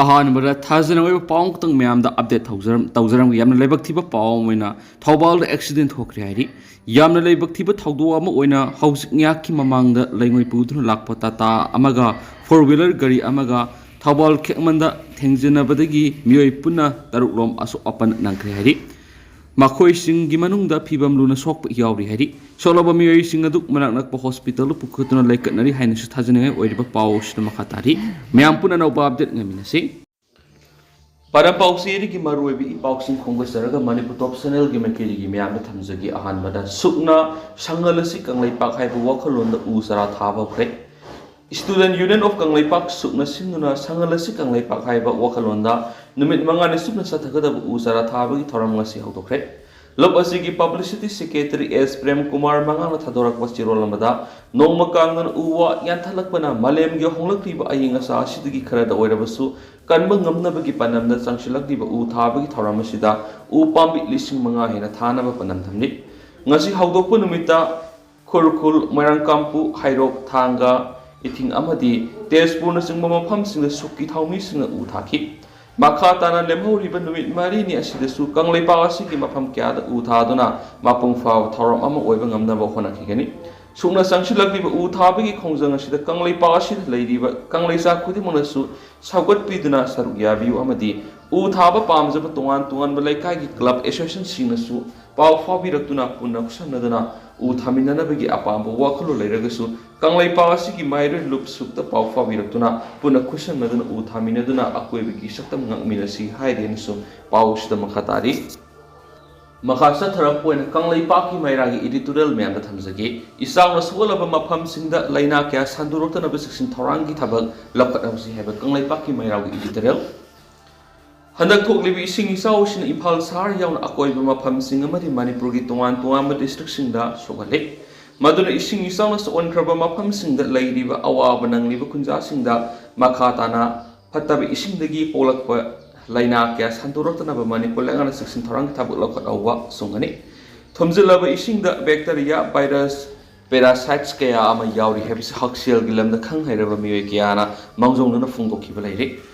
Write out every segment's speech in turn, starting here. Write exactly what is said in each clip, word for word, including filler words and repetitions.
ꯑꯍꯥꯟꯕꯗ ꯊꯥꯖꯅꯤꯡꯉꯥꯏ ꯑꯣꯏꯕ ꯄꯥꯎ ꯑꯃꯈꯛꯇꯪ ꯃꯌꯥꯝꯗ ꯑꯞꯗꯦꯠ ꯇꯧꯖꯔꯝ-, ꯇꯧꯖꯔꯝꯒꯦ꯫ ꯌꯥꯝꯅ ꯂꯥꯏꯕꯛ ꯊꯤꯕ ꯄꯥꯎ ꯑꯃ ꯑꯣꯏꯅ ꯊꯧꯕꯥꯜꯗ ꯑꯦꯛꯁꯤꯗꯦꯟ ꯊꯣꯛꯈ꯭ꯔꯦ ꯍꯥꯏꯔꯤ꯫ ꯌꯥꯝꯅ ꯂꯥꯏꯕꯛ ꯊꯤꯕ ꯊꯧꯗꯣꯛ ꯑꯃ ꯑꯣꯏꯅ ꯍꯧꯖꯤꯛ ꯉꯥꯏꯍꯥꯛꯀꯤ ꯃꯃꯥꯡꯗ ꯂꯩꯉꯣꯏ ꯄꯨꯗꯨꯅ ꯂꯥꯛꯄ ꯇꯥꯇꯥ ꯑꯃꯒ ꯐꯣꯔ ꯋꯤꯂꯔ ꯒꯥꯔꯤ ꯑꯃꯒ ꯊꯧꯕꯥꯜ ꯈꯦꯛꯃꯟꯗ ꯊꯦꯡꯖꯤꯟꯅꯕꯗꯒꯤ ꯃꯤꯑꯣꯏ ꯄꯨꯟꯅ ꯇꯔꯨꯛ ꯂꯣꯝ ꯑꯁꯣꯛ ꯑꯄꯟ ꯅꯪꯈ꯭ꯔꯦ ꯍꯥꯏꯔꯤ꯫ ꯃꯈꯣꯏꯁꯤꯡꯒꯤ ꯃꯅꯨꯡꯗ ꯐꯤꯕꯝ ꯂꯨꯅ ꯁꯣꯛꯄ ꯌꯥꯎꯔꯤ ꯍꯥꯏꯔꯤ꯫ ꯁꯣꯛꯂꯕ ꯃꯤꯑꯣꯏꯁꯤꯡ ꯑꯗꯨ ꯃꯅꯥꯛ ꯅꯛꯄ ꯍꯣꯁꯄꯤꯇꯥꯜꯗ ꯄꯨꯈꯠꯇꯨꯅ ꯂꯩꯀꯠꯅꯔꯤ ꯍꯥꯏꯅꯁꯨ ꯊꯥꯖꯅꯤꯡꯉꯥꯏ ꯑꯣꯏꯔꯤꯕ ꯄꯥꯎ ꯑꯁꯤꯅ ꯃꯈꯥ ꯇꯥꯔꯤ꯫ ꯃꯌꯥꯝ ꯄꯨꯟꯅ ꯑꯅꯧꯕ ꯑꯞꯗꯦꯠ ꯉꯥꯏꯃꯤꯟꯅꯁꯤ꯫ ꯄꯥꯔꯝ ꯄꯥꯎꯆꯦꯗꯒꯤ ꯃꯔꯨꯑꯣꯏꯕ ꯏ ꯄꯥꯎꯁꯤꯡ ꯈꯣꯝꯒꯠꯆꯔꯒ ꯃꯅꯤꯄꯨꯔ ꯇꯣꯞ ꯆꯦꯅꯦꯜꯒꯤ ꯃꯥꯏꯀꯩꯗꯒꯤ ꯃꯌꯥꯝꯗ ꯊꯝꯖꯒꯦ꯫ ꯑꯍꯥꯟꯕꯗ ꯁꯨꯞꯅ ꯁꯪꯉꯜ ꯑꯁꯤ ꯀꯪꯂꯩꯄꯥꯛ ꯍꯥꯏꯕ ꯋꯥꯈꯜꯂꯣꯟꯗ ꯎ ꯆꯥꯔꯥ ꯊꯥꯕ ꯍꯧꯈ꯭ꯔꯦ꯫ Student Union of ꯀꯪꯂꯩꯄꯥꯛ ꯁꯨꯞꯅ ꯁꯤꯟꯗꯨꯅ ꯁꯪꯉꯜ ꯑꯁꯤ ꯀꯪꯂꯩꯄꯥꯛ ꯍꯥꯏꯕ ꯋꯥꯈꯜꯂꯣꯟꯗ ꯅꯨꯃꯤꯠ ꯃꯉꯥꯅꯤ ꯆꯨꯞꯅ ꯆꯠꯊꯒꯗꯕ ꯎ ꯆꯥꯔꯥ ꯊꯥꯕꯒꯤ ꯊꯧꯔꯝ ꯉꯁꯤ ꯍꯧꯗꯣꯛꯈ꯭ꯔꯦ꯫ ꯂꯨꯞ ꯑꯁꯤꯒꯤ ꯄꯕ꯭ꯂꯤꯁꯤꯇꯤ ꯁꯦꯀ꯭ꯔꯦꯇꯔꯤ ꯑꯦꯁ ꯄ꯭ꯔꯦꯝ ꯀꯨꯃꯥꯔ ꯃꯉꯥꯡꯅ ꯊꯥꯗꯣꯔꯛꯄ ꯆꯦꯔꯣꯜ ꯑꯃꯗ, ꯅꯣꯡꯃ ꯀꯥꯡꯗꯅ ꯎ ꯋꯥ ꯌꯥꯟꯊꯠꯂꯛꯄꯅ ꯃꯥꯂꯦꯝꯒꯤ ꯍꯣꯡꯂꯛꯂꯤꯕ ꯑꯏꯪ ꯑꯁꯥ ꯑꯁꯤꯗꯒꯤ ꯈꯔꯗ ꯑꯣꯏꯔꯕꯁꯨ ꯀꯟꯕ ꯉꯝꯅꯕꯒꯤ ꯄꯥꯟꯗꯝꯗ ꯆꯪꯁꯤꯜꯂꯛꯂꯤꯕ ꯎ ꯊꯥꯕꯒꯤ ꯊꯧꯔꯝ ꯑꯁꯤꯗ ꯎ ꯄꯥꯝꯕꯤ ꯂꯤꯁꯤꯡ ꯃꯉꯥ ꯍꯦꯟꯅ ꯊꯥꯅꯕ ꯄꯥꯟꯗꯝ ꯊꯝꯂꯤ꯫ ꯉꯁꯤ ꯍꯧꯗꯣꯛꯄ ꯅꯨꯃꯤꯠꯇ ꯎꯈ꯭ꯔꯨꯜ, ꯃꯣꯏꯔꯥꯡꯀꯥꯝꯄꯨ, ꯍꯩꯔꯣꯛ, ꯊꯥꯡꯒ, ꯏꯊꯤꯡ ꯑꯃꯗꯤ ꯇꯦꯖꯄꯨꯔꯅꯆꯤꯡꯕ ꯃꯐꯝꯁꯤꯡꯗ ꯁꯨꯛꯀꯤ ꯊꯧꯃꯤꯁꯤꯡꯅ ꯎ ꯊꯥꯈꯤ꯫ ꯃꯈꯥ ꯇꯥꯅ ꯂꯦꯝꯍꯧꯔꯤꯕ ꯅꯨꯃꯤꯠ ꯃꯔꯤꯅꯤ ꯑꯁꯤꯗꯁꯨ ꯀꯪꯂꯩꯄꯥꯛ ꯑꯁꯤꯒꯤ ꯃꯐꯝ ꯀꯌꯥꯗ ꯎ ꯊꯥꯗꯨꯅ ꯃꯄꯨꯡ ꯐꯥꯕ ꯊꯧꯔꯝ ꯑꯃ ꯑꯣꯏꯕ ꯉꯝꯅꯕ ꯍꯣꯠꯅꯈꯤꯒꯅꯤ꯫ ꯁꯨꯞꯅ ꯆꯪꯁꯤꯜꯂꯛꯂꯤꯕ ꯎ ꯊꯥꯕꯒꯤ ꯈꯣꯡꯖꯪ ꯑꯁꯤꯗ ꯀꯪꯂꯩꯄꯥꯛ ꯑꯁꯤꯗ ꯂꯩꯔꯤꯕ ꯀꯪꯂꯩꯆꯥ ꯈꯨꯗꯤꯡꯃꯛꯅꯁꯨ ꯁꯧꯒꯠꯄꯤꯗꯨꯅ ꯁꯔꯨꯛ ꯌꯥꯕꯤꯌꯨ ꯑꯃꯗꯤ ꯎ ꯊꯥꯕ ꯄꯥꯝꯖꯕ ꯇꯣꯉꯥꯟ ꯇꯣꯉꯥꯟꯕ ꯂꯩꯀꯥꯏꯒꯤ ꯀ꯭ꯂꯕ ꯑꯦꯁꯣꯁꯤꯌꯦꯁꯟꯁꯤꯡꯅꯁꯨ ꯄꯥꯎ ꯐꯥꯎꯕꯤꯔꯛꯇꯨꯅ ꯄꯨꯟꯅ ꯈꯨꯠꯁꯝꯅꯗꯨꯅ ꯎ ꯊꯥꯃꯤꯟꯅꯅꯕꯒꯤ ꯑꯄꯥꯝꯕ ꯋꯥꯈꯜꯂꯣꯟ ꯂꯩꯔꯒꯁꯨ ꯀꯪꯂꯩꯄꯥꯛ ꯑꯁꯤꯒꯤ ꯃꯥꯏꯔꯣꯏ ꯂꯨꯞ ꯁꯨꯛꯇ ꯄꯥꯎ ꯐꯥꯎꯕꯤꯔꯛꯇꯨꯅ ꯄꯨꯟꯅ ꯈꯨꯠꯁꯝꯅꯗꯨꯅ ꯎ ꯊꯥꯃꯤꯟꯅꯗꯨꯅ ꯑꯀꯣꯏꯕꯒꯤ ꯁꯛꯇꯝ ꯉꯥꯛꯃꯤꯟꯅꯁꯤ ꯍꯥꯏꯔꯦꯅꯁꯨ ꯄꯥꯎ ꯑꯁꯤꯗ ꯃꯈꯥ ꯇꯥꯔꯤ꯫ ꯃꯈꯥ ꯆꯠꯊꯔꯛꯄ ꯑꯣꯏꯅ ꯀꯪꯂꯩꯄꯥꯛꯀꯤ ꯃꯩꯔꯥꯒꯤ ꯏꯗꯤꯇꯣꯔꯤꯌꯦꯜ ꯃꯌꯥꯝꯗ ꯊꯝꯖꯒꯦ꯫ ꯏꯆꯥꯎꯅ ꯁꯣꯛꯍꯜꯂꯕ ꯃꯐꯝꯁꯤꯡꯗ ꯂꯥꯏꯅꯥ ꯀꯌꯥ ꯁꯟꯗꯣꯔꯛꯇꯅꯕ ꯆꯦꯛꯁꯤꯟ ꯊꯧꯔꯥꯡꯒꯤ ꯊꯕꯛ ꯂꯧꯈꯠꯍꯧꯁꯤ ꯍꯥꯏꯕ ꯀꯪꯂꯩꯄꯥꯛꯀꯤ ꯃꯩꯔꯥꯒꯤ ꯏꯗꯤꯇꯣꯔꯤꯌꯦꯜ꯫ ꯍꯟꯗꯛ ꯊꯣꯛꯂꯤꯕ ꯏꯁꯤꯡ ꯏꯆꯥꯎ ꯑꯁꯤꯅ ꯏꯝꯐꯥꯜ ꯁꯍꯔ ꯌꯥꯎꯅ ꯑꯀꯣꯏꯕ ꯃꯐꯝꯁꯤꯡ ꯑꯃꯗꯤ ꯃꯅꯤꯄꯨꯔꯒꯤ ꯇꯣꯉꯥꯟ ꯇꯣꯉꯥꯟꯕ ꯗꯤꯁꯇ꯭ꯔꯤꯛꯁꯤꯡꯗ ꯁꯣꯛꯍꯜꯂꯤ꯫ ꯃꯗꯨꯅ ꯏꯁꯤꯡ ꯏꯆꯥꯎꯅ ꯁꯣꯛꯍꯟꯈ꯭ꯔꯕ ꯃꯐꯝꯁꯤꯡꯗ ꯂꯩꯔꯤꯕ ꯑꯋꯥꯕ ꯅꯪꯂꯤꯕ ꯈꯨꯟꯖꯥꯁꯤꯡꯗ ꯃꯈꯥ ꯇꯥꯅ ꯐꯠꯇꯕ ꯏꯁꯤꯡꯗꯒꯤ ꯄꯣꯛꯂꯛꯄ ꯂꯥꯏꯅꯥ ꯀꯌꯥ ꯁꯟꯗꯣꯔꯛꯇꯅꯕ ꯃꯅꯤꯄꯨꯔ ꯂꯩꯉꯥꯛꯅ ꯆꯦꯛꯁꯤꯟ ꯊꯧꯔꯥꯡꯒꯤ ꯊꯕꯛ ꯂꯧꯈꯠꯍꯧꯕ ꯁꯨꯡꯒꯅꯤ꯫ ꯊꯨꯝꯖꯤꯜꯂꯕ ꯏꯁꯤꯡꯗ ꯕꯦꯛꯇꯔꯤꯌꯥ, ꯚꯥꯏꯔꯁ, ꯄꯦꯔꯥꯁꯥꯏꯠꯁ ꯀꯌꯥ ꯑꯃ ꯌꯥꯎꯔꯤ ꯍꯥꯏꯕꯁꯤ ꯍꯛꯁꯦꯜꯒꯤ ꯂꯝꯗ ꯈꯪ ꯍꯩꯔꯕ ꯃꯤꯑꯣꯏ ꯀꯌꯥꯅ ꯃꯥꯡꯖꯧꯅꯅ ꯐꯣꯡꯗꯣꯛꯈꯤꯕ ꯂꯩꯔꯤ꯫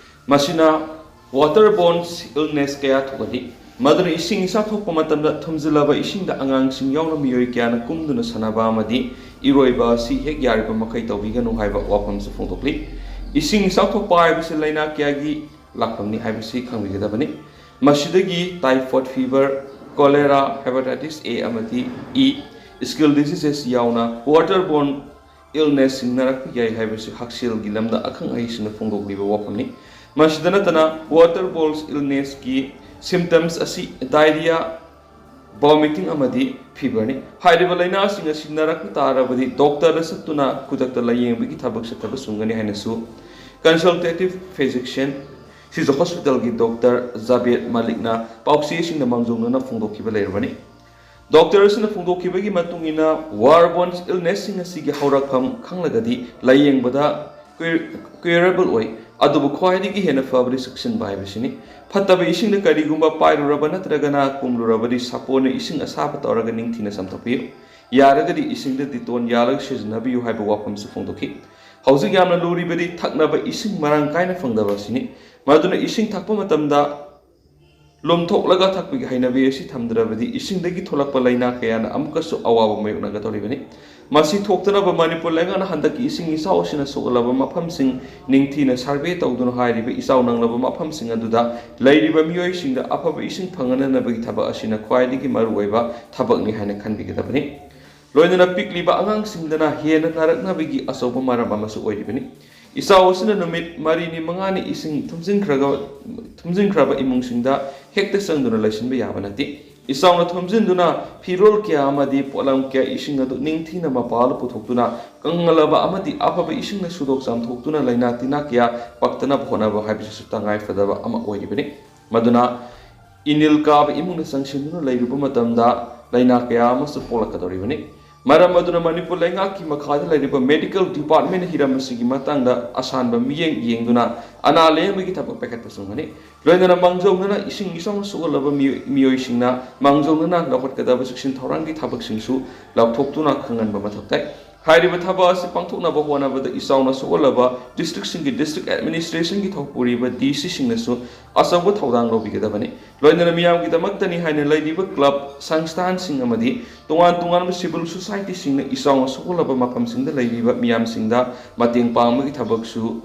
ꯃꯁꯤꯅ water borne illness ꯀꯌꯥ ꯊꯣꯛꯍꯜꯂꯤ꯫ ꯃꯗꯨꯅ ꯏꯁꯤꯡ ꯏꯆꯥꯎ ꯊꯣꯛꯄ ꯃꯇꯝꯗ ꯊꯨꯝꯖꯤꯜꯂꯕ ꯏꯁꯤꯡꯗ ꯑꯉꯥꯡꯁꯤꯡ ꯌꯥꯎꯅ ꯃꯤꯑꯣꯏ ꯀꯌꯥꯅ ꯀꯨꯝꯗꯨꯅ ꯁꯥꯟꯅꯕ ꯑꯃꯗꯤ ꯏꯔꯣꯏꯕ ꯑꯁꯤ ꯍꯦꯛ ꯌꯥꯔꯤꯕ ꯃꯈꯩ ꯇꯧꯕꯤꯒꯅꯨ ꯍꯥꯏꯕ ꯋꯥꯐꯝꯁꯨ ꯐꯣꯡꯗꯣꯛꯂꯤ꯫ ꯏꯁꯤꯡ ꯏꯆꯥꯎ ꯊꯣꯛꯄ ꯍꯥꯏꯕꯁꯤ ꯂꯥꯏꯅꯥ ꯀꯌꯥꯒꯤ ꯂꯥꯛꯐꯝꯅꯤ ꯍꯥꯏꯕꯁꯤ ꯈꯪꯕꯤꯒꯗꯕꯅꯤ꯫ ꯃꯁꯤꯗꯒꯤ typhoid fever, cholera, hepatitis A ꯑꯃꯗꯤ E, skin diseases ꯌꯥꯎꯅ water borne illnessꯁꯤꯡ ꯅꯥꯔꯛꯄ ꯌꯥꯏ ꯍꯥꯏꯕꯁꯤ ꯍꯛꯁꯦꯜꯒꯤ ꯂꯝꯗ ꯑꯈꯪ ꯑꯍꯩꯁꯤꯡꯅ ꯐꯣꯡꯗꯣꯛꯂꯤꯕ ꯋꯥꯐꯝꯅꯤ꯫ ꯃꯁꯤꯗ ꯅꯠꯇꯅ water borne illnessꯀꯤ symptoms ꯑꯁꯤ diarrhea, vomiting ꯑꯃꯗꯤ feverꯅꯤ꯫ ꯍꯥꯏꯔꯤꯕ ꯂꯥꯏꯅꯥꯁꯤꯡ ꯑꯁꯤ ꯅꯥꯔꯛꯄ ꯇꯥꯔꯕꯗꯤ ꯗꯣꯛꯇꯔꯗ ꯆꯠꯇꯨꯅ ꯈꯨꯗꯛꯇ ꯂꯥꯌꯦꯡꯕꯒꯤ ꯊꯕꯛ ꯆꯠꯊꯕ ꯆꯨꯝꯒꯅꯤ ꯍꯥꯏꯅꯁꯨ consultative physician ꯁꯤꯖ ꯍꯣꯁꯄꯤꯇꯥꯜꯒꯤ ꯗꯣꯛꯇꯔ ꯖꯥꯕꯦꯗ ꯃꯥꯂꯤꯛꯅ ꯄꯥꯎꯆꯦꯁꯤꯡꯗ ꯃꯥꯡꯖꯧꯅꯅ ꯐꯣꯡꯗꯣꯛꯈꯤꯕ ꯂꯩꯔꯕꯅꯤ꯫ ꯗꯣꯛꯇꯔ ꯑꯁꯤꯅ ꯐꯣꯡꯗꯣꯛꯈꯤꯕꯒꯤ ꯃꯇꯨꯡ ꯏꯟꯅ, waterborne illnessꯁꯤꯡ ꯑꯁꯤꯒꯤ ꯍꯧꯔꯛꯐꯝ ꯈꯪꯂꯒꯗꯤ ꯂꯥꯌꯦꯡꯕꯗ cure-, curable ꯑꯣꯏ, ꯑꯗꯨꯕꯨ ꯈ꯭ꯋꯥꯏꯗꯒꯤ ꯍꯦꯟꯅ ꯐꯕꯗꯤ ꯆꯦꯛꯁꯤꯟꯕ ꯍꯥꯏꯕꯁꯤꯅꯤ꯫ ꯐꯠꯇꯕ ꯏꯁꯤꯡꯗ ꯀꯔꯤꯒꯨꯝꯕ ꯄꯥꯏꯔꯨꯔꯕ ꯅꯠꯇ꯭ꯔꯒꯅ ꯀꯨꯝꯂꯨꯔꯕꯗꯤ ꯁꯥꯄꯣꯟꯅ ꯏꯁꯤꯡ ꯑꯁꯥꯕ ꯇꯧꯔꯒ ꯅꯤꯡꯊꯤꯅ ꯆꯥꯝꯊꯣꯛꯄꯤꯌꯨ꯫ ꯌꯥꯔꯒꯗꯤ ꯏꯁꯤꯡꯗ Dettol ꯌꯥꯜꯂꯒ ꯁꯤꯖꯤꯟꯅꯕꯤꯌꯨ ꯍꯥꯏꯕ ꯋꯥꯐꯝꯁꯨ ꯐꯣꯡꯗꯣꯛꯈꯤ꯫ ꯍꯧꯖꯤꯛ ꯌꯥꯝꯅ ꯂꯨꯔꯤꯕꯗꯤ ꯊꯛꯅꯕ ꯏꯁꯤꯡ ꯃꯔꯥꯡ ꯀꯥꯏꯅ ꯐꯪꯗꯕ ꯑꯁꯤꯅꯤ꯫ ꯃꯗꯨꯅ ꯏꯁꯤꯡ ꯊꯛꯄ ꯃꯇꯝꯗ ꯂꯨꯝꯊꯣꯛꯂꯒ ꯊꯛꯄꯒꯤ ꯍꯩꯅꯕꯤ ꯑꯁꯤ ꯊꯝꯗ꯭ꯔꯕꯗꯤ ꯏꯁꯤꯡꯗꯒꯤ ꯊꯣꯛꯂꯛꯄ ꯂꯥꯏꯅꯥ ꯀꯌꯥꯅ ꯑꯃꯨꯛꯀꯁꯨ ꯑꯋꯥꯕ ꯃꯥꯌꯣꯛꯅꯒꯗꯧꯔꯤꯕꯅꯤ꯫ ꯃꯁꯤ ꯊꯣꯛꯇꯅꯕ ꯃꯅꯤꯄꯨꯔ ꯂꯩꯉꯥꯛꯅ ꯍꯟꯗꯛꯀꯤ ꯏꯁꯤꯡ ꯏꯆꯥꯎ ꯑꯁꯤꯅ ꯁꯣꯛꯍꯜꯂꯕ ꯃꯐꯝꯁꯤꯡ ꯅꯤꯡꯊꯤꯅ survey ꯇꯧꯗꯨꯅ ꯍꯥꯏꯔꯤꯕ ꯏꯆꯥꯎ ꯅꯪꯂꯕ ꯃꯐꯝꯁꯤꯡ ꯑꯗꯨꯗ ꯂꯩꯔꯤꯕ ꯃꯤꯑꯣꯏꯁꯤꯡꯗ ꯑꯐꯕ ꯏꯁꯤꯡ ꯐꯪꯍꯟꯅꯕꯒꯤ ꯊꯕꯛ ꯑꯁꯤꯅ ꯈ꯭ꯋꯥꯏꯗꯒꯤ ꯃꯔꯨꯑꯣꯏꯕ ꯊꯕꯛꯅꯤ ꯍꯥꯏꯅ ꯈꯟꯕꯤꯒꯗꯕꯅꯤ꯫ ꯂꯣꯏꯅꯅ ꯄꯤꯛꯂꯤꯕ ꯑꯉꯥꯡꯁꯤꯡꯗꯅ ꯍꯦꯟꯅ ꯅꯥꯔꯛꯅꯕꯒꯤ ꯑꯆꯧꯕ ꯃꯔꯝ ꯑꯃꯁꯨ ꯑꯣꯏꯔꯤꯕꯅꯤ꯫ ꯏꯆꯥꯎ ꯑꯁꯤꯅ ꯅꯨꯃꯤꯠ ꯃꯔꯤꯅꯤ ꯃꯉꯥꯅꯤ ꯏꯁꯤꯡ ꯊꯨꯝꯖꯤꯟꯈ꯭ꯔꯒ, ꯊꯨꯝꯖꯤꯟꯈ꯭ꯔꯕ ꯏꯃꯨꯡꯁꯤꯡꯗ ꯍꯦꯛꯇ ꯆꯪꯗꯨꯅ ꯂꯩꯁꯤꯟꯕ ꯌꯥꯕ ꯅꯠꯇꯦ꯫ ꯏꯆꯥꯎꯅ ꯊꯨꯝꯖꯤꯟꯗꯨꯅ ꯐꯤꯔꯣꯜ ꯀꯌꯥ ꯑꯃꯗꯤ ꯄꯣꯠꯂꯝ ꯀꯌꯥ ꯏꯁꯤꯡ ꯑꯗꯨ ꯅꯤꯡꯊꯤꯅ ꯃꯄꯥꯜꯗ ꯄꯨꯊꯣꯛꯇꯨꯅ ꯀꯪꯍꯜꯂꯕ ꯑꯃꯗꯤ ꯑꯐꯕ ꯏꯁꯤꯡꯅ ꯁꯨꯗꯣꯛ ꯆꯥꯝꯊꯣꯛꯇꯨꯅ ꯂꯥꯏꯅꯥ ꯇꯤꯟꯅꯥ ꯀꯌꯥ ꯄꯛꯇꯅꯕ ꯍꯣꯠꯅꯕ ꯍꯥꯏꯕꯁꯤꯁꯨ ꯇꯉꯥꯏ ꯐꯗꯕ ꯑꯃ ꯑꯣꯏꯔꯤꯕꯅꯤ꯫ ꯃꯗꯨꯅ ꯏꯅꯤꯜ ꯀꯥꯕ ꯏꯃꯨꯡꯗ ꯆꯪꯁꯤꯟꯗꯨꯅ ꯂꯩꯔꯨꯕ ꯃꯇꯝꯗ ꯂꯥꯏꯅꯥ ꯀꯌꯥ ꯑꯃꯁꯨ ꯄꯣꯛꯂꯛꯀꯗꯧꯔꯤꯕꯅꯤ꯫ ꯃꯔꯝ ꯑꯗꯨꯅ ꯃꯅꯤꯄꯨꯔ ꯂꯩꯉꯥꯛꯀꯤ ꯃꯈꯥꯗ ꯂꯩꯔꯤꯕ medical departmentꯅ ꯍꯤꯔꯝ ꯑꯁꯤꯒꯤ ꯃꯇꯥꯡꯗ ꯑꯁꯥꯟꯕ ꯃꯤꯠꯌꯦꯡ ꯌꯦꯡꯗꯨꯅ ꯑꯅꯥ ꯂꯥꯌꯦꯡꯕꯒꯤ ꯊꯕꯛ ꯄꯥꯏꯈꯠꯄ ꯆꯨꯝꯒꯅꯤ꯫ ꯂꯣꯏꯅꯅ ꯃꯥꯡꯖꯧꯅꯅ ꯏꯁꯤꯡ ꯏꯆꯥꯎꯅ ꯁꯣꯛꯍꯜꯂꯕ ꯃꯤꯑꯣꯏ-, ꯃꯤꯑꯣꯏꯁꯤꯡꯅ ꯃꯥꯡꯖꯧꯅꯅ ꯂꯧꯈꯠꯀꯗꯕ ꯆꯦꯛꯁꯤꯟ ꯊꯧꯔꯥꯡꯒꯤ ꯊꯕꯛꯁꯤꯡꯁꯨ ꯂꯥꯎꯊꯣꯛꯇꯨꯅ ꯈꯪꯍꯟꯕ ꯃꯊꯧ ꯇꯥꯏ꯫ ꯍꯥꯏꯔꯤꯕ ꯊꯕꯛ ꯑꯁꯤ ꯄꯥꯡꯊꯣꯛꯅꯕ ꯍꯣꯠꯅꯕꯗ ꯏꯆꯥꯎꯅ ꯁꯣꯛꯍꯜꯂꯕ district ꯁꯤꯡꯒꯤ district administration ꯒꯤ ꯊꯧꯄꯨꯔꯤꯕ D C ꯁꯤꯡꯅꯁꯨ ꯑꯆꯧꯕ ꯊꯧꯗꯥꯡ ꯂꯧꯕꯤꯒꯗꯕꯅꯤ꯫ ꯂꯣꯏꯅꯅ ꯃꯤꯌꯥꯝꯒꯤꯗꯃꯛꯇꯅꯤ ꯍꯥꯏꯅ ꯂꯩꯔꯤꯕ club, ꯁꯪꯁꯊꯥꯟꯁꯤꯡ ꯑꯃꯗꯤ ꯇꯣꯉꯥꯟ ꯇꯣꯉꯥꯟꯕ civil society ꯁꯤꯡꯅ ꯏꯆꯥꯎꯅ ꯁꯣꯛꯍꯜꯂꯕ ꯃꯐꯝꯁꯤꯡꯗ ꯂꯩꯔꯤꯕ ꯃꯤꯌꯥꯝꯁꯤꯡꯗ ꯃꯇꯦꯡ ꯄꯥꯡꯕꯒꯤ ꯊꯕꯛꯁꯨ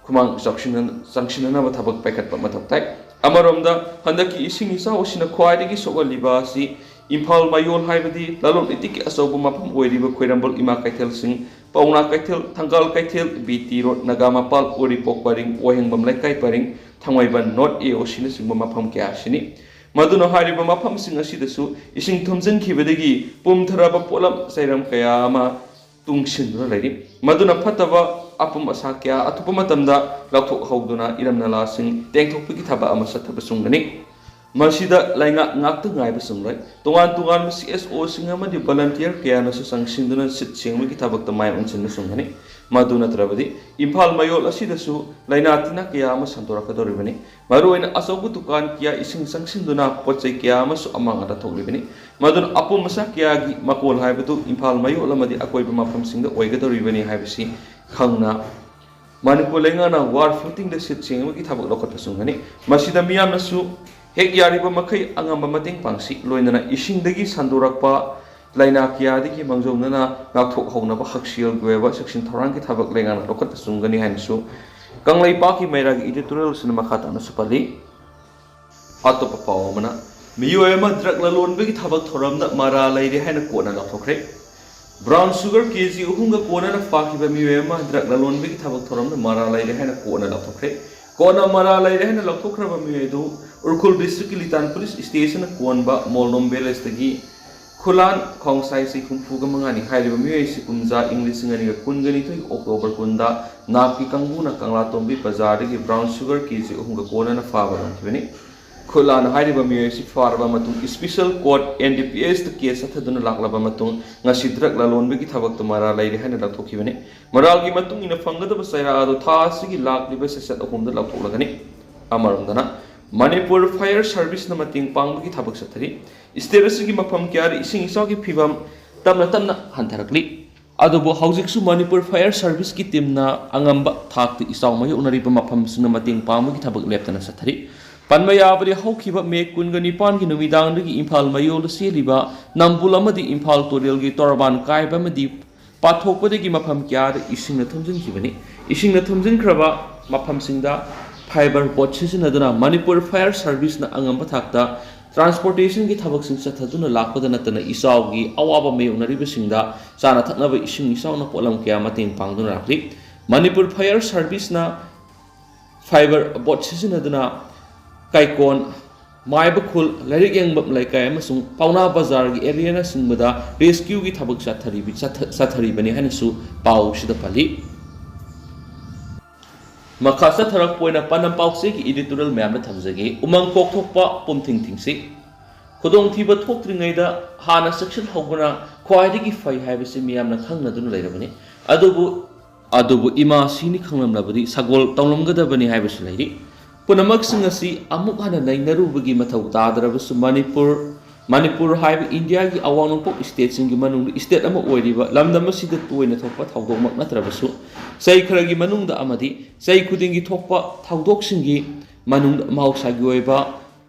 ꯈꯨꯃꯥꯡ ꯆꯥꯎꯁꯤꯟꯅ-, ꯆꯪꯁꯤꯟꯅꯅꯕ ꯊꯕꯛ ꯄꯥꯏꯈꯠꯄ ꯃꯊꯧ ꯇꯥꯏ꯫ ꯑꯃꯔꯣꯝꯗ, ꯍꯟꯗꯛꯀꯤ ꯏꯁꯤꯡ ꯏꯆꯥꯎ ꯑꯁꯤꯅ ꯈ꯭ꯋꯥꯏꯗꯒꯤ ꯁꯣꯛꯍꯜꯂꯤꯕ ꯑꯁꯤ ꯏꯝꯐꯥꯜ ꯃꯌꯣꯜ, ꯍꯥꯏꯕꯗꯤ ꯂꯂꯣꯟ ꯏꯇꯤꯛꯀꯤ ꯑꯆꯧꯕ ꯃꯐꯝ ꯑꯣꯏꯔꯤꯕ ꯈꯣꯏꯔꯝꯕꯣꯜ ꯏꯃꯥ ꯀꯩꯊꯦꯜꯁꯤꯡ, ꯄꯥꯎꯅꯥ ꯀꯩꯊꯦꯜ, ꯊꯪꯒꯥꯜ ꯀꯩꯊꯦꯜ, B T Road, ꯅꯥꯒꯥ ꯃꯄꯥꯜ, ꯎꯔꯤꯄꯣꯛ ꯄꯔꯤꯡ, ꯋꯥꯍꯦꯡꯕꯝ ꯂꯩꯀꯥꯏ ꯄꯔꯤꯡ, ꯊꯥꯡꯃꯩꯕꯟ North A O C ꯅꯆꯤꯡꯕ ꯃꯐꯝ ꯀꯌꯥ ꯑꯁꯤꯅꯤ꯫ ꯃꯗꯨꯅ ꯍꯥꯏꯔꯤꯕ ꯃꯐꯝꯁꯤꯡ ꯑꯁꯤꯗꯁꯨ ꯏꯁꯤꯡ ꯊꯨꯝꯖꯤꯟꯈꯤꯕꯗꯒꯤ ꯄꯨꯝꯊꯔꯕ ꯄꯣꯠꯂꯝ ꯆꯩꯔꯝ ꯀꯌꯥ ꯑꯃ ꯇꯨꯡꯁꯤꯟꯗꯨꯅ ꯂꯩꯔꯤ꯫ ꯃꯗꯨꯅ ꯐꯠꯇꯕ ꯑꯄꯨꯝ ꯑꯁꯥ ꯀꯌꯥ ꯑꯊꯨꯕ ꯃꯇꯝꯗ ꯂꯧꯊꯣꯛꯍꯧꯗꯨꯅ ꯏꯔꯝ ꯅꯂꯥꯁꯤꯡ ꯇꯦꯡꯊꯣꯛꯄꯒꯤ ꯊꯕꯛ ꯑꯃ ꯆꯠꯊꯕ ꯆꯨꯝꯒꯅꯤ꯫ ꯃꯁꯤꯗ ꯂꯩꯉꯥꯛ ꯉꯥꯛꯇ ꯉꯥꯏꯕ ꯆꯨꯝꯂꯣꯏ꯫ ꯇꯣꯉꯥꯟ ꯇꯣꯉꯥꯟꯕ C S O ꯁꯤꯡ ꯑꯃꯗꯤ volunteer ꯀꯌꯥꯅꯁꯨ ꯆꯪꯁꯤꯟꯗꯨꯅ ꯁꯤꯠ ꯁꯦꯡꯕꯒꯤ ꯊꯕꯛꯇ ꯃꯥꯏ ꯑꯣꯟꯁꯤꯟꯕ ꯆꯨꯝꯒꯅꯤ꯫ ꯃꯗꯨ ꯅꯠꯇ꯭ꯔꯕꯗꯤ ꯏꯝꯐꯥꯜ ꯃꯌꯣꯜ ꯑꯁꯤꯗꯁꯨ ꯂꯥꯏꯅꯥ ꯇꯤꯟꯅꯥ ꯀꯌꯥ ꯑꯃ ꯁꯟꯗꯣꯔꯛꯀꯗꯧꯔꯤꯕꯅꯤ꯫ ꯃꯔꯨꯑꯣꯏꯅ ꯑꯆꯧꯕ ꯗꯨꯀꯥꯟ ꯀꯌꯥ ꯏꯁꯤꯡ ꯆꯪꯁꯤꯟꯗꯨꯅ ꯄꯣꯠ ꯆꯩ ꯀꯌꯥ ꯑꯃꯁꯨ ꯑꯃꯥꯡ ꯑꯇꯥ ꯊꯣꯛꯂꯤꯕꯅꯤ꯫ ꯃꯗꯨꯅ ꯑꯄꯨꯝ ꯑꯁꯥ ꯀꯌꯥꯒꯤ ꯃꯀꯣꯜ ꯍꯥꯏꯕꯗꯨ ꯏꯝꯐꯥꯜ ꯃꯌꯣꯜ ꯑꯃꯗꯤ ꯑꯀꯣꯏꯕ ꯃꯐꯝꯁꯤꯡꯗ ꯑꯣꯏꯒꯗꯧꯔꯤꯕꯅꯤ ꯍꯥꯏꯕꯁꯤ ꯈꯪꯅ, ꯃꯅꯤꯄꯨꯔ ꯂꯩꯉꯥꯛꯅ war footing ꯗ ꯁꯤꯠ ꯁꯦꯡꯕꯒꯤ ꯊꯕꯛ ꯂꯧꯈꯠꯄ ꯆꯨꯝꯒꯅꯤ꯫ ꯃꯁꯤꯗ ꯃꯤꯌꯥꯝꯅꯁꯨ ꯍꯦꯛ ꯌꯥꯔꯤꯕ ꯃꯈꯩ ꯑꯉꯝꯕ ꯃꯇꯦꯡ ꯄꯥꯡꯁꯤ꯫ ꯂꯣꯏꯅꯅ ꯏꯁꯤꯡꯗꯒꯤ ꯁꯟꯗꯣꯔꯛꯄ ꯂꯥꯏꯅꯥ ꯀꯌꯥꯗꯒꯤ ꯃꯥꯡꯖꯧꯅꯅ ꯉꯥꯛꯊꯣꯛꯍꯧꯅꯕ ꯍꯛꯁꯦꯜꯒꯤ ꯑꯣꯏꯕ ꯆꯦꯛꯁꯤꯟ ꯊꯧꯔꯥꯡꯒꯤ ꯊꯕꯛ ꯂꯩꯉꯥꯛꯅ ꯂꯧꯈꯠꯄ ꯆꯨꯝꯒꯅꯤ ꯍꯥꯏꯅꯁꯨ ꯀꯪꯂꯩꯄꯥꯛꯀꯤ ꯃꯩꯔꯥꯒꯤ editorial ꯑꯁꯤꯅ ꯃꯈꯥ ꯇꯥꯅꯁꯨ ꯄꯜꯂꯤ꯫ ꯑꯇꯣꯞꯄ ꯄꯥꯎ ꯑꯃꯅ, ꯃꯤꯑꯣꯏ ꯑꯃ drug ꯂꯂꯣꯟꯕꯒꯤ ꯊꯕꯛ ꯊꯧꯔꯝꯗ ꯃꯔꯥ ꯂꯩꯔꯦ ꯍꯥꯏꯅ ꯀꯣꯔꯠꯅ ꯂꯥꯎꯊꯣꯛꯈ꯭ꯔꯦ꯫ Brown sugar K G ꯑꯍꯨꯝꯒ ꯀꯣꯟꯅꯅ ꯐꯥꯈꯤꯕ ꯃꯤꯑꯣꯏ ꯑꯃ drug ꯂꯂꯣꯟꯕꯒꯤ ꯊꯕꯛ ꯊꯧꯔꯝꯗ ꯃꯔꯥ ꯂꯩꯔꯦ ꯍꯥꯏꯅ ꯀꯣꯔꯠꯅ ꯂꯥꯎꯊꯣꯛꯈ꯭ꯔꯦ꯫ ꯀꯣꯔꯠꯅ ꯃꯔꯥ ꯂꯩꯔꯦ ꯍꯥꯏꯅ ꯂꯥꯎꯊꯣꯛꯈ꯭ꯔꯕ ꯃꯤꯑꯣꯏ ꯑꯗꯨ ꯎꯈ꯭ꯔꯨꯜ district ꯀꯤ ꯂꯤꯇꯥꯟ police station ꯅ ꯀꯣꯟꯕ ꯃꯣꯜꯂꯣꯝ village ꯇꯒꯤ ꯈꯨꯂꯥꯟ ꯈꯣꯡꯁꯥꯏ ꯆꯍꯤ ꯍꯨꯝꯐꯨꯒ ꯃꯉꯥꯅꯤ꯫ ꯍꯥꯏꯔꯤꯕ ꯃꯤꯑꯣꯏ ꯑꯁꯤ ꯀꯨꯝꯖꯥ ꯏꯪ ꯂꯤꯁꯤꯡ ꯑꯅꯤꯒ ꯀꯨꯟꯒ ꯅꯤꯊꯣꯏꯒꯤ October ꯀꯨꯟꯗ ꯅꯥꯛꯀꯤ ꯀꯥꯡꯕꯨꯅ ꯀꯪꯂꯥꯇꯣꯝꯕꯤ ꯕꯖꯥꯔꯗꯒꯤ brown sugar K G ꯑꯍꯨꯝꯒ ꯀꯣꯟꯅꯅ ꯐꯥꯕ ꯉꯝꯈꯤꯕꯅꯤ꯫ ꯈꯨꯠꯂꯥꯟꯅ ꯍꯥꯏꯔꯤꯕ ꯃꯤꯑꯣꯏ ꯑꯁꯤ ꯐꯥꯔꯕ ꯃꯇꯨꯡ special court N D P S ꯇ case ꯆꯠꯊꯗꯨꯅ ꯂꯥꯛꯂꯕ ꯃꯇꯨꯡ ꯉꯁꯤ drug ꯂꯂꯣꯟꯕꯒꯤ ꯊꯕꯛꯇ ꯃꯔꯥ ꯂꯩꯔꯦ ꯍꯥꯏꯅ ꯂꯥꯎꯊꯣꯛꯈꯤꯕꯅꯤ꯫ ꯃꯔꯥꯜꯒꯤ ꯃꯇꯨꯡ ꯏꯟꯅ ꯐꯪꯒꯗꯕ ꯆꯩꯔꯥꯛ ꯑꯗꯨ ꯊꯥ ꯑꯁꯤꯒꯤ ꯂꯥꯛꯂꯤꯕ ꯁꯦꯁꯟ ꯑꯍꯨꯝꯗ ꯂꯧꯊꯣꯛꯂꯒꯅꯤ꯫ ꯑꯃꯔꯣꯝꯗꯅ, ꯃꯅꯤꯄꯨꯔ fire service ꯅ ꯃꯇꯦꯡ ꯄꯥꯡꯕꯒꯤ ꯊꯕꯛ ꯆꯠꯊꯔꯤ꯫ State ꯑꯁꯤꯒꯤ ꯃꯐꯝ ꯀꯌꯥꯗ ꯏꯁꯤꯡ ꯏꯆꯥꯎꯒꯤ ꯐꯤꯕꯝ ꯇꯞꯅ ꯇꯞꯅ ꯍꯟꯊꯔꯛꯂꯤ꯫ ꯑꯗꯨꯕꯨ ꯍꯧꯖꯤꯛꯁꯨ ꯃꯅꯤꯄꯨꯔ ꯐꯥꯌꯔ ꯁꯥꯔꯚꯤꯁꯀꯤ ꯇꯤꯝꯅ ꯑꯉꯝꯕ ꯊꯥꯛꯇ ꯏꯆꯥꯎ ꯃꯥꯌꯣꯛꯅꯔꯤꯕ ꯃꯐꯝꯁꯤꯡꯗ ꯃꯇꯦꯡ ꯄꯥꯡꯕꯒꯤ ꯊꯕꯛ ꯂꯦꯞꯇꯅ ꯆꯠꯊꯔꯤ꯫ ꯄꯟꯕ ꯌꯥꯕꯗꯤ, ꯍꯧꯈꯤꯕ ꯃꯦ ꯀꯨꯟꯒ ꯅꯤꯄꯥꯟꯒꯤ ꯅꯨꯃꯤꯗꯥꯡꯗꯒꯤ ꯏꯝꯐꯥꯜ ꯃꯌꯣꯜꯗ ꯆꯦꯜꯂꯤꯕ ꯅꯝꯕꯨꯜ ꯑꯃꯗꯤ ꯏꯝꯐꯥꯜ ꯇꯨꯔꯦꯜꯒꯤ ꯇꯣꯔꯕꯥꯟ ꯀꯥꯏꯕ ꯑꯃꯗꯤ ꯄꯥꯊꯣꯛꯄꯗꯒꯤ ꯃꯐꯝ ꯀꯌꯥꯗ ꯏꯁꯤꯡꯅ ꯊꯨꯝꯖꯤꯟꯈꯤꯕꯅꯤ꯫ ꯏꯁꯤꯡꯅ ꯊꯨꯝꯖꯤꯟꯈ꯭ꯔꯕ ꯃꯐꯝꯁꯤꯡꯗ ꯐꯥꯏꯕꯔ ꯕꯣꯠ ꯁꯤꯖꯤꯟꯅꯗꯨꯅ ꯃꯅꯤꯄꯨꯔ ꯐꯥꯌꯔ ꯁꯥꯔꯚꯤꯁꯅ ꯑꯉꯝꯕ ꯊꯥꯛꯇ ꯇ꯭ꯔꯥꯟꯁꯄꯣꯔꯇꯦꯁꯟꯒꯤ ꯊꯕꯛꯁꯤꯡ ꯆꯠꯊꯗꯨꯅ ꯂꯥꯛꯄꯗ ꯅꯠꯇꯅ, ꯏꯆꯥꯎꯒꯤ ꯑꯋꯥꯕ ꯃꯥꯌꯣꯛꯅꯔꯤꯕꯁꯤꯡꯗ ꯆꯥꯅ ꯊꯛꯅꯕ ꯏꯁꯤꯡ ꯏꯆꯥꯎꯅ ꯄꯣꯠꯂꯝ ꯀꯌꯥ ꯃꯇꯦꯡ ꯄꯥꯡꯗꯨꯅ ꯂꯥꯛꯂꯤ꯫ ꯃꯅꯤꯄꯨꯔ ꯐꯥꯌꯔ ꯁꯥꯔꯚꯤꯁꯅ ꯐꯥꯏꯕꯔ ꯕꯣꯠ ꯁꯤꯖꯤꯟꯅꯗꯨꯅ ꯀꯥꯏꯀꯣꯟ, ꯃꯥꯏꯕ ꯈꯨꯜ, ꯂꯥꯏꯔꯤꯛ ꯌꯦꯡꯕꯝ ꯂꯩꯀꯥꯏ ꯑꯃꯁꯨꯡ ꯄꯥꯎꯅꯥ ꯕꯖꯥꯔꯒꯤ ꯑꯦꯔꯤꯌꯥꯅꯆꯤꯡꯕꯗ ꯔꯦꯁꯀ꯭ꯌꯨꯒꯤ ꯊꯕꯛ ꯆꯠꯊꯔꯤꯕꯤ-, ꯆꯠꯊ-, ꯆꯠꯊꯔꯤꯕꯅꯤ ꯍꯥꯏꯅꯁꯨ ꯄꯥꯎꯁꯤꯗ ꯄꯜꯂꯤ꯫ ꯃꯈꯥ ꯆꯠꯊꯔꯛꯄ ꯑꯣꯏꯅ ꯄꯥꯟꯗꯝ ꯄꯥꯎꯆꯦꯒꯤ ꯏꯗꯤꯇꯣꯔꯤꯌꯦꯜ ꯃꯌꯥꯝꯗ ꯊꯝꯖꯒꯦ꯫ ꯎꯃꯪ ꯀꯣꯛꯊꯣꯛꯄ ꯄꯨꯝꯊꯤꯡ ꯊꯤꯡꯁꯤ꯫ ꯈꯨꯗꯣꯡꯊꯤꯕ ꯊꯣꯛꯇ꯭ꯔꯤꯉꯩꯗ ꯍꯥꯟꯅ ꯆꯦꯛꯁꯤꯜꯍꯧꯕꯅ ꯈ꯭ꯋꯥꯏꯗꯒꯤ ꯐꯩ ꯍꯥꯏꯕꯁꯤ ꯃꯤꯌꯥꯝꯅ ꯈꯪꯅꯗꯨꯅ ꯂꯩꯔꯕꯅꯤ꯫ ꯑꯗꯨꯕꯨ, ꯑꯗꯨꯕꯨ ꯏꯃꯥ ꯁꯤꯅꯤ ꯈꯪꯂꯝꯂꯕꯗꯤ ꯁꯒꯣꯜ ꯇꯧꯂꯝꯒꯗꯕꯅꯤ ꯍꯥꯏꯕꯁꯨ ꯂꯩꯔꯤ꯫ ꯄꯨꯝꯅꯃꯛꯁꯤꯡ ꯑꯁꯤ ꯑꯃꯨꯛ ꯍꯟꯅ ꯅꯩꯅꯔꯨꯕꯒꯤ ꯃꯊꯧ ꯇꯥꯗ꯭ꯔꯕꯁꯨ, ꯃꯅꯤꯄꯨꯔ, ꯃꯅꯤꯄꯨꯔ ꯍꯥꯏꯕ ꯏꯟꯗꯤꯌꯥꯒꯤ ꯑꯋꯥꯡ ꯅꯣꯡꯄꯣꯛ ꯁ꯭ꯇꯦꯠꯁꯤꯡꯒꯤ ꯃꯅꯨꯡꯗ ꯁ꯭ꯇꯦꯠ ꯑꯃ ꯑꯣꯏꯔꯤꯕ ꯂꯝꯗꯝ ꯑꯁꯤꯗ ꯇꯣꯏꯅ ꯊꯣꯛꯄ ꯊꯧꯗꯣꯛꯃꯛ ꯅꯠꯇ꯭ꯔꯕꯁꯨ, ꯆꯍꯤ ꯈꯔꯒꯤ ꯃꯅꯨꯡꯗ ꯑꯃꯗꯤ ꯆꯍꯤ ꯈꯨꯗꯤꯡꯒꯤ ꯊꯣꯛꯄ ꯊꯧꯗꯣꯛꯁꯤꯡꯒꯤ ꯃꯅꯨꯡꯗ ꯃꯍꯧꯁꯥꯒꯤ ꯑꯣꯏꯕ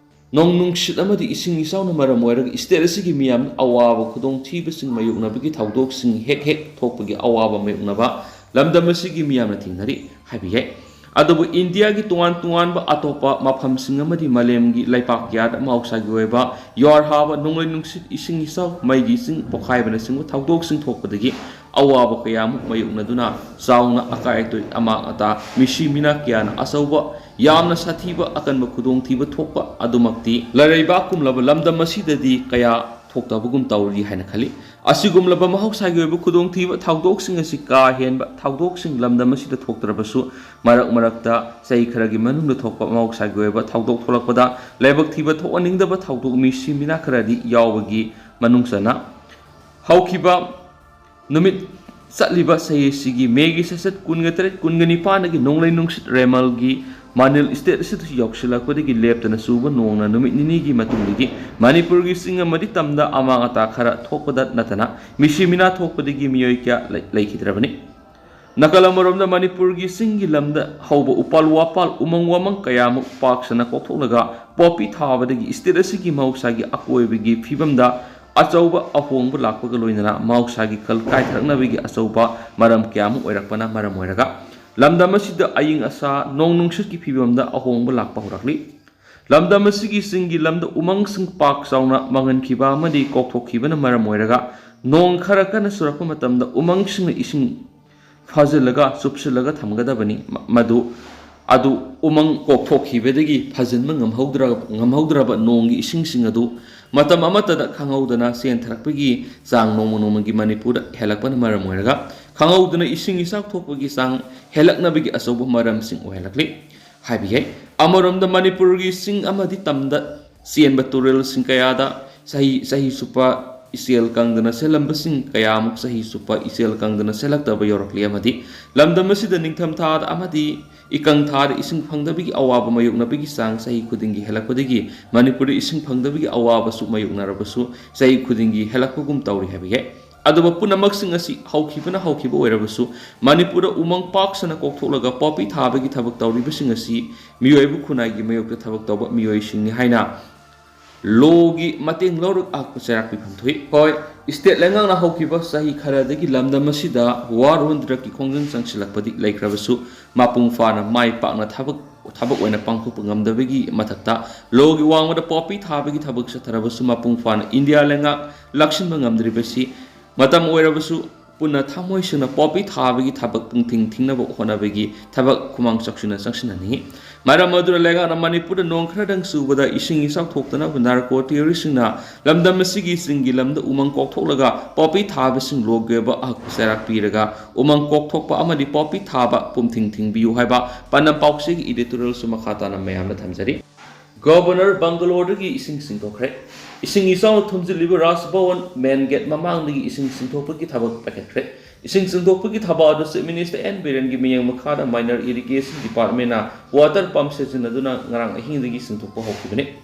ꯅꯣꯡ ꯅꯨꯡꯁꯤꯠ ꯑꯃꯗꯤ ꯏꯁꯤꯡ ꯏꯆꯥꯎꯅ ꯃꯔꯝ ꯑꯣꯏꯔꯒ ꯁ꯭ꯇꯦꯠ ꯑꯁꯤꯒꯤ ꯃꯤꯌꯥꯝꯅ ꯑꯋꯥꯕ ꯈꯨꯗꯣꯡꯊꯤꯕꯁꯤꯡ ꯃꯥꯌꯣꯛꯅꯕꯒꯤ ꯊꯧꯗꯣꯛꯁꯤꯡ ꯍꯦꯛ ꯍꯦꯛ ꯊꯣꯛꯄꯒꯤ ꯑꯋꯥꯕ ꯃꯥꯌꯣꯛꯅꯕ ꯂꯝꯗꯝ ꯑꯁꯤꯒꯤ ꯃꯤꯌꯥꯝꯅ ꯊꯦꯡꯅꯔꯤ ꯍꯥꯏꯕ ꯌꯥꯏ꯫ ꯑꯗꯨꯕꯨ ꯏꯟꯗꯤꯌꯥꯒꯤ ꯇꯣꯉꯥꯟ ꯇꯣꯉꯥꯟꯕ ꯑꯇꯣꯞꯄ ꯃꯐꯝꯁꯤꯡ ꯑꯃꯗꯤ ꯃꯥꯂꯦꯝꯒꯤ ꯂꯩꯄꯥꯛ ꯀꯌꯥꯗ ꯃꯍꯧꯁꯥꯒꯤ ꯑꯣꯏꯕ ꯌꯨꯍꯥꯔ ꯍꯥꯕ, ꯅꯣꯡꯂꯩ ꯅꯨꯡꯁꯤꯠ, ꯏꯁꯤꯡ ꯏꯆꯥꯎ, ꯃꯩꯒꯤ ꯏꯁꯤꯡ ꯄꯣꯈꯥꯏꯕꯅꯆꯤꯡꯕ ꯊꯧꯗꯣꯛꯁꯤꯡ ꯊꯣꯛꯄꯗꯒꯤ ꯑꯋꯥꯕ ꯀꯌꯥ ꯑꯃꯨꯛ ꯃꯥꯌꯣꯛꯅꯗꯨꯅ ꯆꯥꯎꯅ ꯑꯀꯥꯏ ꯑꯇꯣꯏ, ꯑꯃꯥꯡ ꯑꯇꯥ, ꯃꯤꯁꯤ ꯃꯤꯅꯥ ꯀꯌꯥꯅ ꯑꯆꯧꯕ, ꯌꯥꯝꯅ ꯁꯥꯊꯤꯕ ꯑꯀꯟꯕ ꯈꯨꯗꯣꯡꯊꯤꯕ ꯊꯣꯛꯄ ꯑꯗꯨꯃꯛꯇꯤ ꯂꯩꯔꯩꯕꯥꯛ ꯀꯨꯝꯂꯕ ꯂꯝꯗꯝ ꯑꯁꯤꯗꯗꯤ ꯀꯌꯥ ꯊꯣꯛꯇꯕꯒꯨꯝ ꯇꯧꯔꯤ ꯍꯥꯏꯅ ꯈꯜꯂꯤ꯫ ꯑꯁꯤꯒꯨꯝꯂꯕ ꯃꯍꯧꯁꯥꯒꯤ ꯑꯣꯏꯕ ꯈꯨꯗꯣꯡꯊꯤꯕ ꯊꯧꯗꯣꯛꯁꯤꯡ ꯑꯁꯤ ꯀꯥ ꯍꯦꯟꯕ ꯊꯧꯗꯣꯛꯁꯤꯡ ꯂꯝꯗꯝ ꯑꯁꯤꯗ ꯊꯣꯛꯇ꯭ꯔꯕꯁꯨ, ꯃꯔꯛ ꯃꯔꯛꯇ ꯆꯍꯤ ꯈꯔꯒꯤ ꯃꯅꯨꯡꯗ ꯊꯣꯛꯄ ꯃꯍꯧꯁꯥꯒꯤ ꯑꯣꯏꯕ ꯊꯧꯗꯣꯛ ꯊꯣꯛꯂꯛꯄꯗ ꯂꯥꯏꯕꯛ ꯊꯤꯕ ꯊꯣꯛꯍꯟꯅꯤꯡꯗꯕ ꯊꯧꯗꯣꯛ, ꯃꯤꯁꯤ ꯃꯤꯅꯥ ꯈꯔꯗꯤ ꯌꯥꯎꯕꯒꯤ ꯃꯅꯨꯡ ꯆꯟꯅ ꯍꯧꯈꯤꯕ ꯅꯨꯃꯤꯠ ꯆꯠꯂꯤꯕ ꯆꯍꯤ ꯑꯁꯤꯒꯤ ꯃꯦꯒꯤ ꯁꯦꯁꯟ ꯀꯨꯟꯒ ꯇꯔꯦꯠ, ꯀꯨꯟꯒ ꯅꯤꯄꯥꯟꯗꯒꯤ ꯅꯣꯡꯂꯩ ꯅꯨꯡꯁꯤꯠ ꯔꯦꯃꯜꯒꯤ ꯃꯥꯅꯤꯜ ꯁ꯭ꯇꯦꯠ ꯑꯁꯤꯗꯁꯨ ꯌꯧꯁꯤꯜꯂꯛꯄꯗꯒꯤ ꯂꯦꯞꯇꯅ ꯆꯨꯕ ꯅꯣꯡꯅ ꯅꯨꯃꯤꯠ ꯅꯤꯅꯤꯒꯤ ꯃꯇꯨꯡꯗꯒꯤ ꯃꯅꯤꯄꯨꯔꯒꯤ ꯆꯤꯡ ꯑꯃꯗꯤ ꯇꯝꯗ ꯑꯃꯥꯡ ꯑꯇꯥ ꯈꯔ ꯊꯣꯛꯄꯗ ꯅꯠꯇꯅ ꯃꯤꯁꯤ ꯃꯤꯅꯥ ꯊꯣꯛꯄꯗꯒꯤ ꯃꯤꯑꯣꯏ ꯀꯌꯥ ꯂꯩ-, ꯂꯩꯈꯤꯗ꯭ꯔꯕꯅꯤ꯫ ꯅꯥꯀꯜ ꯑꯃꯔꯣꯝꯗ ꯃꯅꯤꯄꯨꯔꯒꯤ ꯆꯤꯡꯒꯤ ꯂꯝꯗ ꯍꯧꯕ ꯎꯄꯥꯜ ꯋꯥꯄꯥꯜ ꯎꯃꯪ ꯋꯥꯃꯪ ꯀꯌꯥꯃꯨꯛ ꯄꯥꯛ ꯁꯟꯅ ꯀꯣꯛꯊꯣꯛꯂꯒ ꯄꯣꯄꯤ ꯊꯥꯕꯗꯒꯤ ꯁ꯭ꯇꯦꯠ ꯑꯁꯤꯒꯤ ꯃꯍꯧꯁꯥꯒꯤ ꯑꯀꯣꯏꯕꯒꯤ ꯐꯤꯕꯝꯗ ꯑꯆꯧꯕ ꯑꯍꯣꯡꯕ ꯂꯥꯛꯄꯒ ꯂꯣꯏꯅꯅ ꯃꯍꯧꯁꯥꯒꯤ ꯈꯜ ꯀꯥꯏꯊꯔꯛꯅꯕꯒꯤ ꯑꯆꯧꯕ ꯃꯔꯝ ꯀꯌꯥꯃꯨꯛ ꯑꯣꯏꯔꯛꯄꯅ ꯃꯔꯝ ꯑꯣꯏꯔꯒ ꯂꯝꯗꯝ ꯑꯁꯤꯗ ꯑꯏꯪ ꯑꯁꯥ, ꯅꯣꯡ ꯅꯨꯡꯁꯤꯠꯀꯤ ꯐꯤꯕꯝꯗ ꯑꯍꯣꯡꯕ ꯂꯥꯛꯄ ꯍꯧꯔꯛꯂꯤ꯫ ꯂꯝꯗꯝ ꯑꯁꯤꯒꯤ ꯆꯤꯡꯒꯤ ꯂꯝꯗ ꯎꯃꯪꯁꯤꯡ ꯄꯥꯛ ꯆꯥꯎꯅ ꯃꯥꯡꯍꯟꯈꯤꯕ ꯑꯃꯗꯤ ꯀꯣꯛꯊꯣꯛꯈꯤꯕꯅ ꯃꯔꯝ ꯑꯣꯏꯔꯒ ꯅꯣꯡ ꯈꯔ ꯀꯟꯅ ꯆꯨꯔꯛꯄ ꯃꯇꯝꯗ ꯎꯃꯪꯁꯤꯡꯅ ꯏꯁꯤꯡ ꯐꯥꯖꯤꯜꯂꯒ ꯆꯨꯞꯁꯤꯜꯂꯒ ꯊꯝꯒꯗꯕꯅꯤ꯫ ꯃ-, ꯃꯗꯨ ꯑꯗꯨ ꯎꯃꯪ ꯀꯣꯛꯊꯣꯛꯈꯤꯕꯗꯒꯤ ꯐꯥꯖꯤꯟꯕ ꯉꯝꯍꯧꯗ꯭ꯔ-, ꯉꯝꯍꯧꯗ꯭ꯔꯕ ꯅꯣꯡꯒꯤ ꯏꯁꯤꯡꯁꯤꯡ ꯑꯗꯨ ꯃꯇꯝ ꯑꯃꯠꯇꯗ ꯈꯪꯍꯧꯗꯅ ꯆꯦꯟꯊꯔꯛꯄꯒꯤ ꯆꯥꯡ ꯅꯣꯡꯃ ꯅꯣꯡꯃꯒꯤ ꯃꯅꯤꯄꯨꯔꯗ ꯍꯦꯜꯂꯛꯄꯅ ꯃꯔꯝ ꯑꯣꯏꯔꯒ ꯈꯪꯍꯧꯗꯅ ꯏꯁꯤꯡ ꯏꯆꯥꯎ ꯊꯣꯛꯄꯒꯤ ꯆꯥꯡ ꯍꯦꯜꯂꯛꯅꯕꯒꯤ ꯑꯆꯧꯕ ꯃꯔꯝꯁꯤꯡ ꯑꯣꯏꯍꯜꯂꯛꯂꯤ꯫ ꯍꯥꯏꯕ ꯌꯥꯏ꯫ ꯑꯃꯔꯣꯝꯗ ꯃꯅꯤꯄꯨꯔꯒꯤ ꯆꯤꯡ ꯑꯃꯗꯤ ꯇꯝꯗ ꯆꯦꯟꯕ ꯇꯨꯔꯦꯜꯁꯤꯡ ꯀꯌꯥꯗ ꯆꯍꯤ, ꯆꯍꯤ ꯆꯨꯞꯄ ꯏꯆꯦꯜ ꯀꯪꯗꯅ ꯆꯦꯜꯂꯝꯕꯁꯤꯡ ꯀꯌꯥꯃꯨꯛ ꯆꯍꯤ ꯆꯨꯞꯄ ꯏꯆꯦꯜ ꯀꯪꯗꯅ ꯆꯦꯜꯂꯛꯇꯕ ꯌꯧꯔꯛꯂꯤ꯫ ꯑꯃꯗꯤ ꯂꯝꯗꯝ ꯑꯁꯤꯗ ꯅꯤꯡꯊꯝ ꯊꯥꯗ ꯑꯃꯗꯤ ꯏꯀꯪ ꯊꯥꯗ ꯏꯁꯤꯡ ꯐꯪꯗꯕꯒꯤ ꯑꯋꯥꯕ ꯃꯥꯌꯣꯛꯅꯕꯒꯤ ꯆꯥꯡ ꯆꯍꯤ ꯈꯨꯗꯤꯡꯒꯤ ꯍꯦꯜꯂꯛꯄꯗꯒꯤ ꯃꯅꯤꯄꯨꯔꯗ ꯏꯁꯤꯡ ꯐꯪꯗꯕꯒꯤ ꯑꯋꯥꯕꯁꯨ ꯃꯥꯌꯣꯛꯅꯔꯕꯁꯨ ꯆꯍꯤ ꯈꯨꯗꯤꯡꯒꯤ ꯍꯦꯜꯂꯛꯄꯒꯨꯝ ꯇꯧꯔꯤ ꯍꯥꯏꯕ ꯌꯥꯏ꯫ ꯑꯗꯨꯕꯨ ꯄꯨꯝꯅꯃꯛꯁꯤꯡ ꯑꯁꯤ ꯍꯧꯈꯤꯕꯅ ꯍꯧꯈꯤꯕ ꯑꯣꯏꯔꯕꯁꯨ ꯃꯅꯤꯄꯨꯔꯗ ꯎꯃꯪ ꯄꯥꯛ ꯁꯟꯅ ꯀꯣꯛꯊꯣꯛꯂꯒ ꯄꯣꯄꯤ ꯊꯥꯕꯒꯤ ꯊꯕꯛ ꯇꯧꯔꯤꯕꯁꯤꯡ ꯑꯁꯤ ꯃꯤꯑꯣꯏꯕ ꯈꯨꯟꯅꯥꯏꯒꯤ ꯃꯥꯌꯣꯛꯇ ꯊꯕꯛ ꯇꯧꯕ ꯃꯤꯑꯣꯏꯁꯤꯡꯅꯤ ꯍꯥꯏꯅ ꯂꯣꯒꯤ ꯃꯇꯦꯡ ꯂꯧꯔꯒ ꯑꯍꯛꯄ ꯆꯩꯔꯥꯛ ꯄꯤꯐꯝ ꯊꯣꯛꯏ꯫ ꯍꯣꯏ, ꯁ꯭ꯇꯦꯠ ꯂꯩꯉꯥꯛꯅ ꯍꯧꯈꯤꯕ ꯆꯍꯤ ꯈꯔꯗꯒꯤ ꯂꯝꯗꯝ ꯑꯁꯤꯗ ꯋꯥꯔ ꯑꯣꯟ ꯗ꯭ꯔꯒꯀꯤ ꯈꯣꯡꯖꯪ ꯆꯪꯁꯤꯜꯂꯛꯄꯗꯤ ꯂꯩꯈ꯭ꯔꯕꯁꯨ ꯃꯄꯨꯡ ꯐꯥꯅ ꯃꯥꯏ ꯄꯥꯛꯅ ꯊꯕꯛ, ꯊꯕꯛ ꯑꯣꯏꯅ ꯄꯥꯡꯊꯣꯛꯄ ꯉꯝꯗꯕꯒꯤ ꯃꯊꯛꯇ ꯂꯣꯒꯤ ꯋꯥꯡꯃꯗ ꯄꯣꯄꯤ ꯊꯥꯕꯒꯤ ꯊꯕꯛ ꯆꯠꯊꯔꯕꯁꯨ ꯃꯄꯨꯡ ꯐꯥꯅ ꯏꯟꯗꯤꯌꯥ ꯂꯩꯉꯥꯛ ꯂꯥꯛꯁꯤꯟꯕ ꯉꯝꯗ꯭ꯔꯤꯕꯁꯤ ꯃꯇꯝ ꯑꯣꯏꯔꯕꯁꯨ ꯄꯨꯟꯅ ꯊꯃꯣꯏ ꯁꯦꯡꯅ ꯄꯣꯄꯤ ꯊꯥꯕꯒꯤ ꯊꯕꯛ ꯄꯨꯡꯊꯤꯡ ꯊꯤꯡꯅꯕ ꯍꯣꯠꯅꯕꯒꯤ ꯊꯕꯛ ꯈꯨꯃꯥꯡ ꯆꯥꯎꯁꯤꯟꯅ ꯆꯪꯁꯤꯟꯍꯟꯅꯤꯡꯏ꯫ ꯃꯔꯝ ꯑꯗꯨꯅ ꯂꯩꯉꯥꯛꯅ ꯃꯅꯤꯄꯨꯔꯗ ꯅꯣꯡ ꯈꯔꯗꯪ ꯆꯨꯕꯗ ꯏꯁꯤꯡ ꯏꯆꯥꯎ ꯊꯣꯛꯇꯅꯕ ꯅꯥꯔꯀꯣ ꯇꯦꯔꯣꯔꯤꯁꯁꯤꯡꯅ ꯂꯝꯗꯝ ꯑꯁꯤꯒꯤ ꯆꯤꯡꯒꯤ ꯂꯝꯗ ꯎꯃꯪ ꯀꯣꯛꯊꯣꯛꯂꯒ ꯄꯣꯄꯤ ꯊꯥꯕꯁꯤꯡ ꯂꯣꯒꯤ ꯑꯣꯏꯕ ꯑꯍꯛꯄ ꯆꯩꯔꯥꯛ ꯄꯤꯔꯒ ꯎꯃꯪ ꯀꯣꯛꯊꯣꯛꯄ ꯑꯃꯗꯤ ꯄꯣꯄꯤ ꯊꯥꯕ ꯄꯨꯝꯊꯤꯡ ꯊꯤꯡꯕꯤꯌꯨ ꯍꯥꯏꯕ ꯄꯥꯟꯗꯝ ꯄꯥꯎꯆꯦꯒꯤ editorialꯁꯨ ꯃꯈꯥ ꯇꯥꯅ ꯃꯌꯥꯝꯗ ꯊꯝꯖꯔꯤ꯫ ꯒꯣꯕꯔꯅꯔ ꯕꯪꯒꯂꯣꯔꯗꯒꯤ ꯏꯁꯤꯡ ꯆꯤꯡꯊꯣꯛꯈ꯭ꯔꯦ꯫ ꯏꯁꯤꯡ ꯏꯆꯥꯎꯅ ꯊꯨꯝꯖꯤꯜꯂꯤꯕ ꯔꯥꯖ ꯚꯋꯟ ꯃꯦꯟ ꯒꯦꯠ ꯃꯃꯥꯡꯗꯒꯤ ꯏꯁꯤꯡ ꯆꯤꯡꯊꯣꯛꯄꯒꯤ ꯊꯕꯛ ꯄꯥꯏꯈꯠꯈ꯭ꯔꯦ꯫ ꯏꯁꯤꯡ ꯆꯤꯡꯊꯣꯛꯄꯒꯤ ꯊꯕꯛ ꯑꯗꯨ Chief Minister ꯑꯦꯟ ꯕꯤꯔꯦꯟꯒꯤ ꯃꯤꯠꯌꯦꯡ ꯃꯈꯥꯗ Minor Irrigation Departmentꯅ water pump ꯁꯤꯖꯤꯟꯅꯗꯨꯅ ꯉꯔꯥꯡ ꯑꯍꯤꯡꯗꯒꯤ ꯆꯤꯡꯊꯣꯛꯄ ꯍꯧꯈꯤꯕꯅꯤ꯫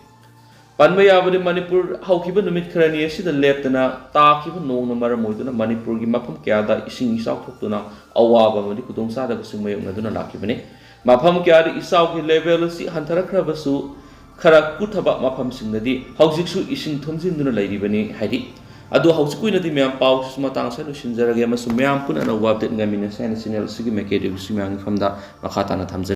ꯄꯟꯕ ꯌꯥꯕꯗꯤ, ꯃꯅꯤꯄꯨꯔ ꯍꯧꯈꯤꯕ ꯅꯨꯃꯤꯠ ꯈꯔꯅꯤ ꯑꯁꯤꯗ ꯂꯦꯞꯇꯅ ꯇꯥꯈꯤꯕ ꯅꯣꯡꯅ ꯃꯔꯝ ꯑꯣꯏꯗꯨꯅ ꯃꯅꯤꯄꯨꯔꯒꯤ ꯃꯐꯝ ꯀꯌꯥꯗ ꯏꯁꯤꯡ ꯏꯆꯥꯎ ꯊꯣꯛꯇꯨꯅ ꯑꯋꯥꯕ ꯑꯃꯗꯤ ꯈꯨꯗꯣꯡꯆꯥꯗꯕꯁꯤꯡ ꯃꯥꯌꯣꯛꯅꯗꯨꯅ ꯂꯥꯛꯈꯤꯕꯅꯤ꯫ ꯃꯐꯝ ꯀꯌꯥꯗ ꯏꯆꯥꯎꯒꯤ level ꯑꯁꯤ ꯍꯟꯊꯔꯛꯈ꯭ꯔꯕꯁꯨ, ꯈꯔ ꯀꯨꯠꯊꯕ ꯃꯐꯝꯁꯤꯡꯗꯗꯤ ꯍꯧꯖꯤꯛꯁꯨ ꯏꯁꯤꯡ ꯊꯨꯝꯖꯤꯟꯗꯨꯅ ꯂꯩꯔꯤꯕꯅꯤ ꯍꯥꯏꯔꯤ꯫ ꯑꯗꯨ ꯍꯧꯖꯤꯛꯀꯤ ꯑꯣꯏꯅꯗꯤ ꯃꯌꯥꯝ, ꯄꯥꯎꯁꯤꯁꯨ ꯃꯇꯥꯡ ꯑꯁꯤꯗ ꯂꯣꯏꯁꯤꯟꯖꯔꯒꯦ ꯑꯃꯁꯨꯡ ꯃꯌꯥꯝ ꯄꯨꯟꯅ ꯑꯅꯧꯕ update ꯉꯥꯏꯃꯤꯟꯅꯁꯦ ꯍꯥꯏꯅ channel ꯑꯁꯤꯒꯤ ꯃꯥꯏꯀꯩꯗꯒꯤꯁꯨ ꯃꯌꯥꯝꯒꯤ ꯃꯐꯝꯗ ꯃꯈꯥ ꯇꯥꯅ ꯊꯝꯖꯒꯦ꯫